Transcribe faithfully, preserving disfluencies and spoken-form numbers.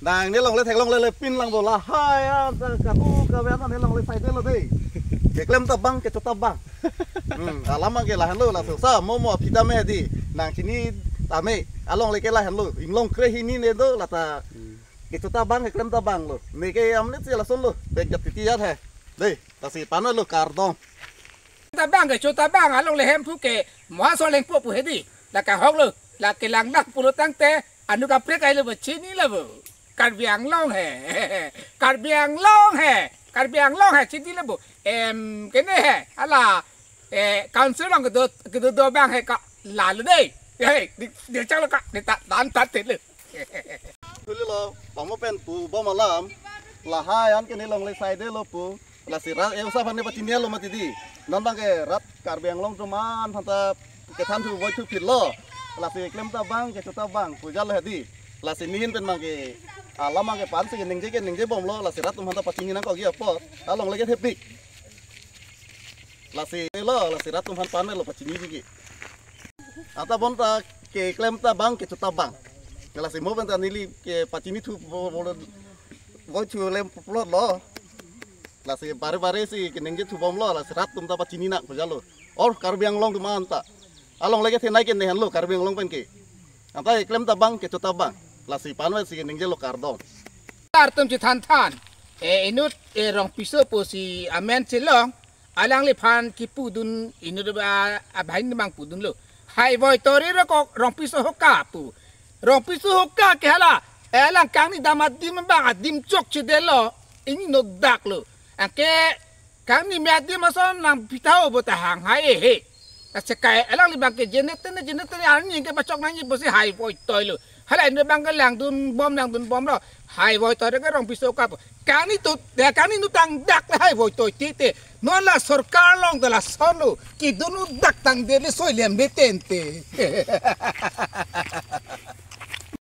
Nang ne longle theklongle le pin lang bo lahai an ta kapu kabe an ne longle saidelo dei. Keklem ta bang, kecho ta bang. Hmm, alam ke lahenlo, laso sa mo mo aphi tame hedi. Nang chini tame alongle ke lahenlo. Inglong kre hini ne do lata. Kecho ta bang, keklem ta bang lo. Ne ke amne si lasonlo. Bek jat titi jat he. Dei, lasi panlo kardom. Ta bang, kecho ta bang, alongle Hemphu ke moha soleng po pu hedi. La kahok lo, la kelang dak pulo tangte, anu kaprek ai lo bo, chini lo bo. Karbi Anglong he. Karbi Anglong he. Karbi Anglong he, chini lo bo. Em, kene he, hala, eh, council bang kedo, kedo do bang he ka, lalo dei. He, di, di chang lo ka, di ta, tan, tan, te lo. Huli lo, pamo pen pu bom alam, lahai an ke ne longle saidelo pu, lasi rat e usa aphan ne pachini lo mati di. Non bang ke rat Karbi Anglong atum aphan ta kethan thu voi thu phit lo. Lasi klem ta bang, kecho ta bang, pu jalo hedi. Lasi nihin pen bang ke alam bang ke pan si keningje keningje bom lo, lasi rat atum aphan ta pachini nangkok gi apot. Alongle ke thepik. Lasi lo, lasi rat atum aphan pan lo pachini ji ki. Anta bonta keklem ta bang, kecho ta bang. Lasi mo pen ta neli ke pachini thu bo-, bo-, voi thu lem plot lo. Lasi bare bare si keningje thu bom lo, lasi rat atum ta pachini nang pu jalo. Or Karbi Anglong atum aphan ta. Alongle ke thenei ke nehenlo Karbi Anglong pen ke. Anta keklem ta bang, kecho ta bang. Lasi panve si keningje lo kardom. Artum chethan than. Eh, inut, eh, Rongpiso pusi amen chelong. Alangliphan kipudun inut ba abhain mang pudunlo. Hai voi tori ro kok Rongpiso hoka pu. Rongpiso hoka ke hala. Eh, alang kangni dam adim bang adim chokchedelo. Ini no dak lo. Anke kangni me adim ason nang pitha bo ta hang hai e he. Kachekai alangliphan ke jenetene jenetene arni ke pachok nangji pusi hai voi toi lo. Hala inut bang ke langdun bom langdun bom lo. Hai voi toi ke Rongpiso hoka pu. Kangni tut, ya kangni nutang dak le hai voi toi tite. Non la sorkar along de lasonlo. Kedun u dak tangdet le soi lem de tente.